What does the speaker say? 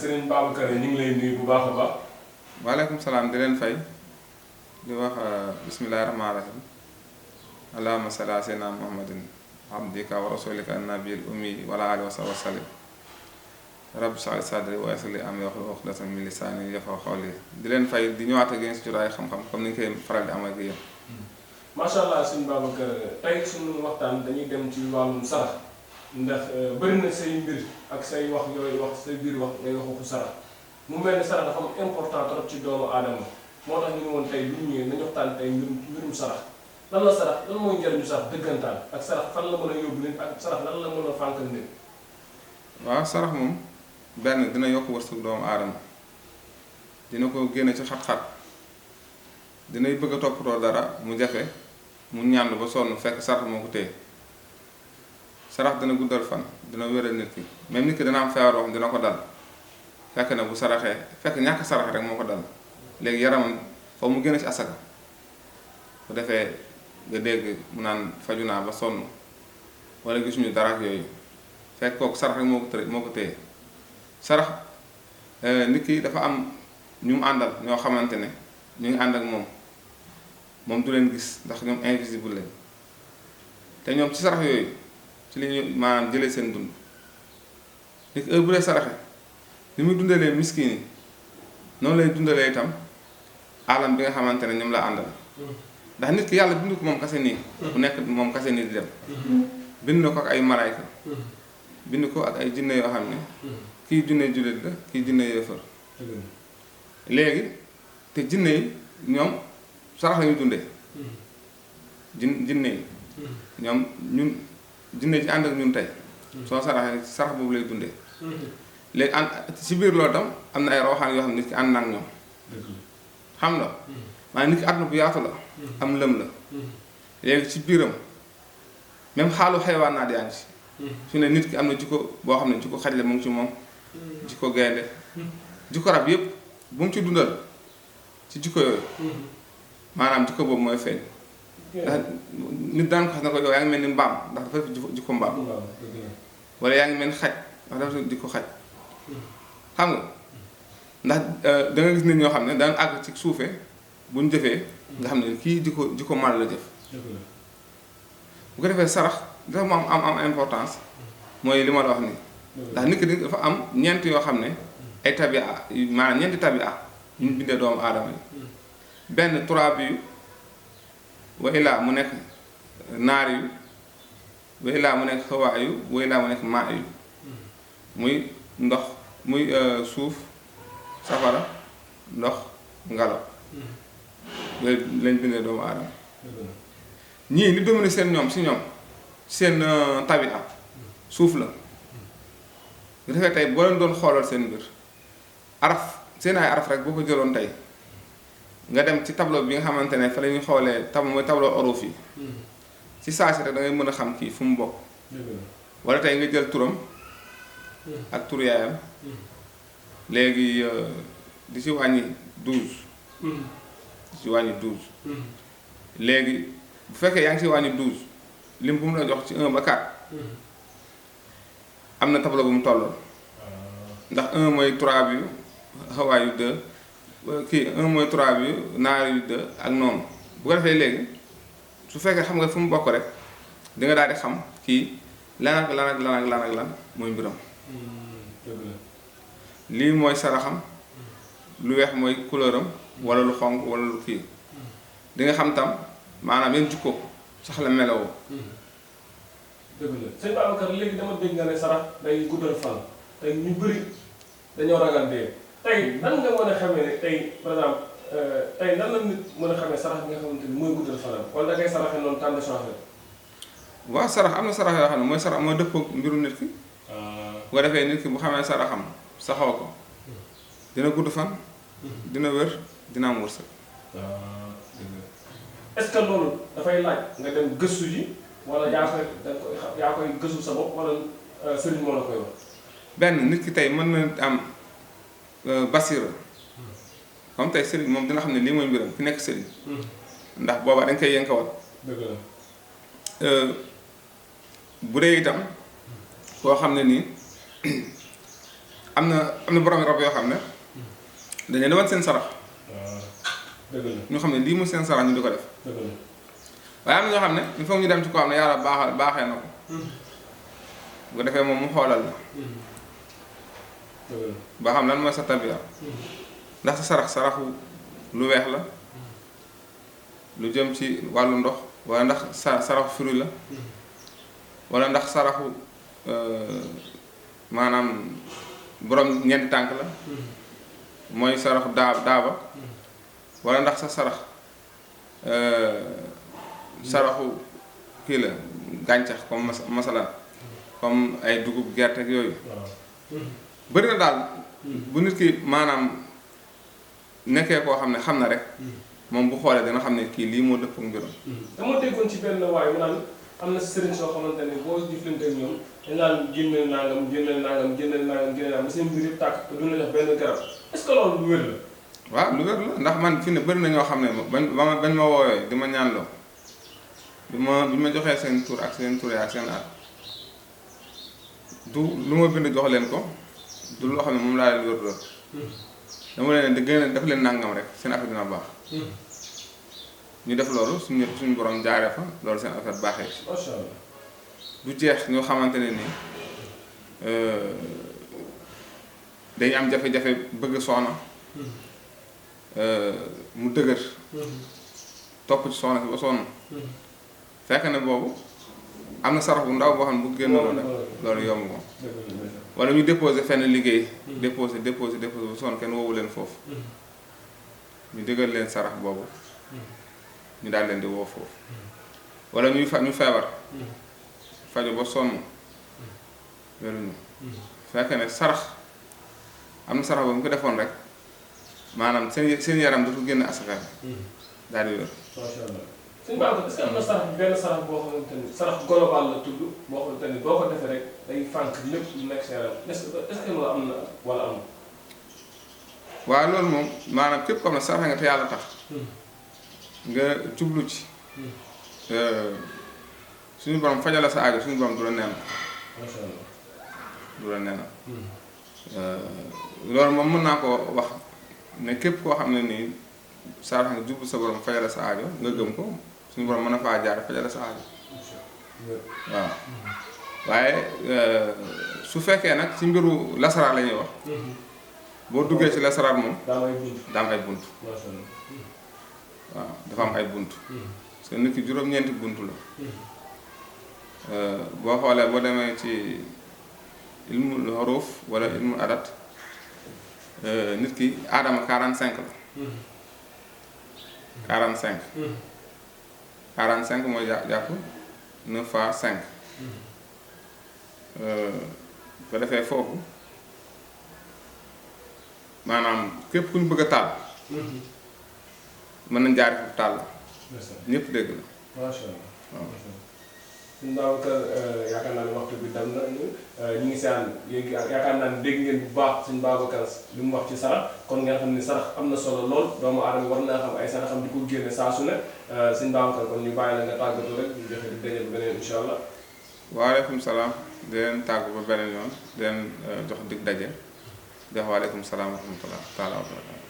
Serigne Babacar ñu ngi lay nuyu bu baax a baax. waaleykum salaam di leen fay di wax bismillahi rahmaani rahim allahumma salli ala sayyidina muhammadin abdika wa rasulika annabiyil ummi wala alihi wa sahbihi wa sallim rabbi shrah li sadri wa yassir li amri wahlul uqdatan min lisani yafqahu qawli di leen fay di ñëwaat ak yéen si jotaay xam-xam comme ni ñu koy faral di am ak yéen. macha allah Serigne Babacar tey suñu waxtaan dañuy dem ci wàllum sarax ndax bëri na say mbir ak say wax yooyu wax say biir wax ngay wax waxu sarax mu mel ni sarax dafa am important trop ci doomu aadama moo tax ñu ne woon tey bu ñu ñëwee nañu waxtaan tey mbirum sarax lan la sarax lan mooy njëriñu sarax dëggantaan ak sarax fan la mën a yóbbu nit ak sarax lan la mën a fànkal nit. waaw sarax moom benn dina yokk wërsëg doomu aadama dina ko génne ci xat-xat dinay bëgg a toppatoo dara mu jafe mu ñànd ba sonn fekk sarax moo ko téye sarax dina guddal fan dina wéral nit ki même nit ki dina am feebar wax dina ko dal fekk na bu saraxee fekk ñàkk sarax rek moo ko dal léegi yaramam foofu mu génne ci asaka bu defee nga dégg mu naan faju naa ba sonn wala gisuñu dara ak yooyu fekk kooku sarax rek moo ko téye sarax nit ki dafa am ñu mu àndal ñoo xamante ne ñu ngi ànd ak moom du leen gis ndax ñoom invisible lañ te ñoom ci sarax yooyu ci li ñu maanaam jëlee seen dund nit ki heure bu dee saraxe ni muy dundalee miskin yi noonu lay dundalee itam alam bi nga xamante ne ñoom la àndal ndax nit ki yàlla bind ko moom kase nii bu nekk moom kase nii di dem bind na ko ak ay malaayka bind ko ak ay jinne yoo xam ne kii jinne jullit la kii jinne yéefar léegi te jinne yi ñoom sarax la ñu dundee jinne yi ñoom ñun jinne ci ànd ak ñun tey soo saraxee sarax boobu lay dundee léegi ànd ci biir loolu tam am na ay rawxaan yoo xam ne nit ki ànd na ak ñoom xam nga maanaam nit ki àdduna bu yaatu la am lëm la léegi ci biiram même xaalu xaywaan naa yaa ngi ci su ne nit ki am na jikko boo xam ne jikko xaj la mu ngi ci moom jikko gaynde jikko rab yépp bu mu ci dundal ci jikko yooyu maanaam jikko boobu mooy feeñ ndax nit daan ko xas na ko yow yaa ngi mel ni mbaam ndax dafa def jikko mbaam wala yaa ngi mel ni xaj ndax dafa def jikko xaj xam nga ndax da nga gis nit ñoo xam ne daan àgg ci suufee buñ jëfee nga xam ne kii jikko mal la jëf bu ko defee sarax dafa mu am importance mooy li ma la wax nii ndax nit ki dafa am ñeent yoo xam ne ay tabia maanaam ñeenti tabia ñu bindee doomu aadama yi benn turaab yu wa ilaa mu nekk naar yu wa ilaa mu nekk xawaa yu wa ilaa mu nekk maa yu muy ndox muy suuf safara ndox ngelaw yooyu lañ bindee doomu aadama ñii li domine seen tabia suuf la bu defee tey boo leen doon xoolal seen mbir araf seen ay araf rek boo ko jëloon tey nga dem ci tableau bi nga xamante ne fa la ñuy xoolee mooy tableau oruf yi ci saa si rek da ngay mën a xam kii fu mu bokk wala tey nga jël turam ak tur yaayam léegi di ci wàññi 12 di ci wàññi 12 léegi bu fekkee yaa ngi ci wàññi 12 lim bu mu la jox ci 1 ba 4 am na tableau bu mu tolloon ndax 1 mooy 3 bi xawaa yu 2 kii 1 mooy 3 bi naar yu 2 ak noonu bu ko defee léegi su fekkee xam nga fu mu bokk rek di nga daal di xam kii lan ak lan mooy mbiram lii mooy saraxam lu weex mooy couleuram wala lu xonq wala lu kii di nga xam tam maanaam yan jikko sax la melowoo. dëgg la sëñ Babacar léegi dama dégg nga ne sarax day guddal fan tey ñu bëri dañoo ragal dee tey nan nga mën a xamee ne tey par exemple tey nan la nit mën a xamee sarax bi nga xamante ni mooy guddal fanam wala da ngay saraxee noonu tànn changé. waaw sarax am na sarax yoo xam ne mooy sarax mooy dëppoo mbiru nit ki. bu ko defee nit ki bu xamee saraxam saxoo ko dina gudd fan. dina wér dina am wërsëg. est-ce que loolu dafay laaj nga dem gëstu ji wala yaa koy gëstu sa bopp wala sëriñ moo la koy wax. benn nit ki tey mën na am basira comme tey sëriñ moom dina xam ne lii mooy mbiram ki nekk sëriñ. ndax boobaa dañ koy yënkawal. dëgg la. bu dee itam koo xam ne nii am na borom rab yoo xam ne dañu ne woon seen sarax dëgg la ñu xam ne lii mu seen sarax ñu di ko def dëgg la waaye am na ñoo xam ne il faut ñu dem ci ko xam ne yàlla baaxee na ko bu ko defee moom mu xoolal la dëgg la ba xam lan mooy sa tabiya ndax sa saraxu lu weex la lu jëm ci wàllu ndox wala ndax saraxu fruit la wala ndax saraxu maanaam borom ñeenti tànk la mooy saraxu daaba wala ndax sa saraxu kii la gàncax comme masalan comme ay dugub gerte ak yooyu bëri na daal bu nit ki maanaam nekkee koo xam ne xam na rek moom bu xoolee dina xam ne kii lii moo dëpp ak mbiram dama déggoon ci benn waay mu naan am na sëriñ soo xamante ne boo jëflante ak ñoom dañ naan génneel nangam ba seen mbir yëpp tàkk te duñ la jox benn garab est-ce que loolu lu wér la waaw lu wér la ndax man fi ne bëri na ñoo xam ne bañ ma woowee di ma ñaanloo bi ma joxee seen tur ak seen tur ak seen at du lu ma bind jox leen ko du loo xam ne moom laa leen wér lool dama leen di gën def leen nangam rek seen affaire dina baax ñu def loolu suñu borom jaaree fa loolu seen affaire baaxee ci macha allah du jeex ñoo xamante ne nii dañu am jafe-jafe bëgg soxna mu dëgër topp ci soxna si ba sonn fekk ne boobu am na sarax bu ndaw boo xam ne bu génn loolu rek loolu yomb ko wala ñu déposé fenn liggéey déposé ba sonn kenn woowu leen foofu ñu dëggal leen sarax boobu ñu daal leen di woo foofu wala ñu feebar faju ba sonn wéruñu fekk ne sarax am na sarax boobu ñu ko defoon rek maanaam seen yaram dootul génn asaka daal di wér. macha allah sëñ Ba est-ce que am na sarax benn sarax boo xamante ni sarax global la tudd boo xamante ni boo ko defee rek day fànq lépp lu nekk sa yaram est-ce que loolu am na wala am. waaw loolu moom maanaam képp ko xam ne sarax nga te yàlla tax nga jublu ci suñu borom fajala sa aajo suñu borom du la neenal. macha allah du la neenal. loolu moom mën naa ko wax ne képp koo xam ne nii sarax nga jublu sa borom fajala sa aajo nga gëm ko suñu borom mën na faa jaar fajala sa aajo waaw waaye su fekkee nag ci mbiru lasaraar la ñuy wax boo duggee ci lasaraar moom daa am ay bunt waaw dafa am ay bunt parce que nit ki juróom-ñeenti bunt la boo xoolee boo demee ci ilmul xuruuf wala ilmul adat nit ki aadama 45 la 45 mooy jàpp 9 fois 5 ba defee foofu maanaam képp ku ñu bëgg a taal mën nañ jaari foofu taal la ñëpp dégg la macha allah waaw suñu Babacar yaakaar naa ne waxtu bi dem na ñu ngi saan léegi yaakaar naa ne dégg ngeen bu baax suñu Babacar li mu wax ci sarax kon ngeen xam ne sarax am na solo lool doomu aadama war naa xam ay saraxam di ko génne saa su ne suñu Babacar kon ñu bàyyi la nga tàggatu rek ñu joxe di daje bu beneen incha allah. waaleykum salaam di leen tàggu ba beneen yoon di leen jox dig daje di wax waaleykum salaam wa rahmatulah taala wa barakatu